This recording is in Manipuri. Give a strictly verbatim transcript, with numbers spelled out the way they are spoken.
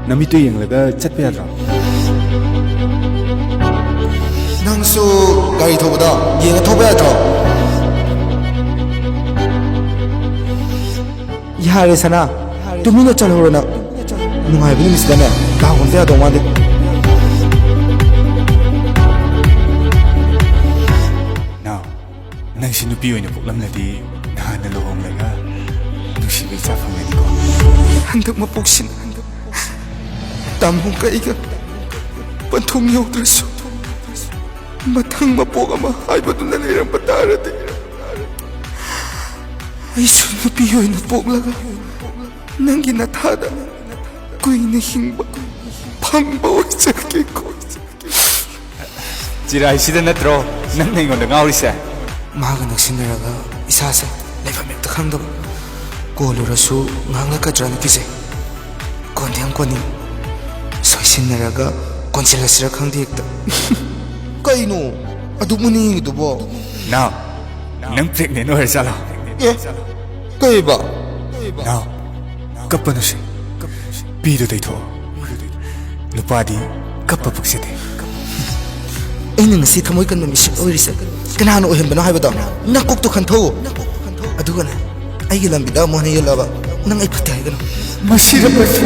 ꯅꯃꯤꯠꯇꯨ ꯌꯦꯡꯂꯒ ꯆꯠꯄ ꯌꯥꯗ꯭ꯔꯣ? ꯅꯪꯁꯨ ꯒꯥꯔꯤ ꯊꯧꯕꯗ ꯌꯦꯡꯉ ꯊꯧꯕ ꯌꯥꯗ꯭ꯔꯣ? ꯌꯥꯔꯦ ꯁꯅꯥ, ꯇꯨꯃꯤꯟꯅ ꯆꯠꯍꯧꯔꯣ ꯅꯪ꯫ ꯅꯨꯡꯉꯥꯏꯕ ꯅꯨꯃꯤꯠꯁꯤꯗꯅꯦ ꯂꯥꯎ ꯑꯝꯇ ꯌꯥꯗꯧ ꯃꯥꯟꯗꯦ꯫ ꯅꯥꯎ, ꯅꯪꯁꯤ ꯅꯨꯄꯤ ꯑꯣꯏꯅ ꯄꯣꯛꯂꯝꯂꯗꯤ ꯅꯍꯥꯟꯅ ꯂꯨꯍꯣꯡꯂꯒ ꯅꯨꯡꯁꯤꯕ ꯏꯆꯥ ꯐꯪꯂꯅꯤꯀꯣ꯫ ꯍꯟꯗꯛ ꯃꯄꯣꯛꯁꯤꯅ ꯇꯥꯃꯣꯒ ꯑꯩꯒ ꯄꯟꯊꯨꯡ ꯌꯧꯗ꯭ꯔꯁꯨ ꯃꯊꯪ ꯃꯄꯣꯛ ꯑꯃ ꯍꯥꯏꯕꯗꯨꯅ ꯂꯩꯔꯝꯕ ꯇꯥꯔꯗꯤ, ꯑꯩꯁꯨ ꯅꯨꯄꯤ ꯑꯣꯏꯅ ꯄꯣꯛꯂꯒ ꯅꯪꯒꯤ ꯅꯊꯥꯗ ꯀꯨꯏꯅ ꯍꯤꯡꯕ ꯐꯪꯕ ꯑꯣꯏꯖꯒꯦꯀꯣ꯫ ꯆꯤꯔꯥꯏꯁꯤꯗ ꯅꯠꯇ꯭ꯔꯣ ꯅꯪꯅ ꯑꯩꯉꯣꯟꯗ ꯉꯥꯎꯔꯤꯁꯦ? ꯃꯥꯒ ꯅꯛꯁꯤꯟꯅꯔꯒ ꯏꯁꯥꯁꯦ ꯂꯩꯐꯝ ꯍꯦꯛꯇ ꯈꯪꯗꯕ꯫ ꯀꯣꯜꯂꯨꯔꯁꯨ ꯉꯥꯡꯂꯛꯀꯗ꯭ꯔꯅ ꯀꯤꯖꯩ꯫ ꯀꯣꯟꯗꯤ ꯌꯥꯝ ꯀꯣꯟꯅꯤꯡ꯫ ꯁꯣꯏꯁꯤꯟꯅꯔꯒ ꯀꯣꯟꯁꯤꯜꯂꯁꯤꯔ ꯈꯪꯗꯦ ꯍꯦꯛꯇ꯫ ꯀꯩꯅꯣ ꯑꯗꯨꯛ ꯃꯨꯟꯅ ꯌꯦꯡꯉꯤꯗꯨꯕꯣ? ꯅꯥꯎ, ꯅꯪ pregnant ꯑꯣꯏꯔ ꯖꯥꯠꯂꯣ? ꯑꯦ, ꯀꯩꯕ? ꯅꯥꯎ, ꯀꯞꯄꯅꯨꯁꯦ꯫ ꯄꯤꯗꯨ ꯇꯩꯊꯣꯛꯑꯣ꯫ ꯅꯨꯄꯥꯗꯤ ꯀꯞꯄ ꯄꯛꯆꯗꯦ꯫ ꯑꯩꯅ ꯉꯁꯤ ꯊꯃꯣꯏ ꯀꯟꯕ ꯃꯤꯁꯛ ꯑꯣꯏꯔꯤꯁꯦ ꯀꯅꯥꯅ ꯑꯣꯏꯍꯟꯕꯅꯣ ꯍꯥꯏꯕꯗꯣ ꯅꯀꯣꯛꯇꯣ ꯈꯟꯊꯧꯑꯣ꯫ ꯑꯗꯨꯒꯅꯦ, ꯑꯩꯒꯤ ꯂꯝꯕꯤꯗ ꯑꯃꯨꯛ ꯍꯟꯅ ꯌꯦꯜꯂꯕ ꯅꯪ ꯑꯩ ꯐꯠꯇꯦ ꯍꯥꯏꯒꯅꯨ꯫ ꯃꯁꯤꯗ ꯃꯁꯤ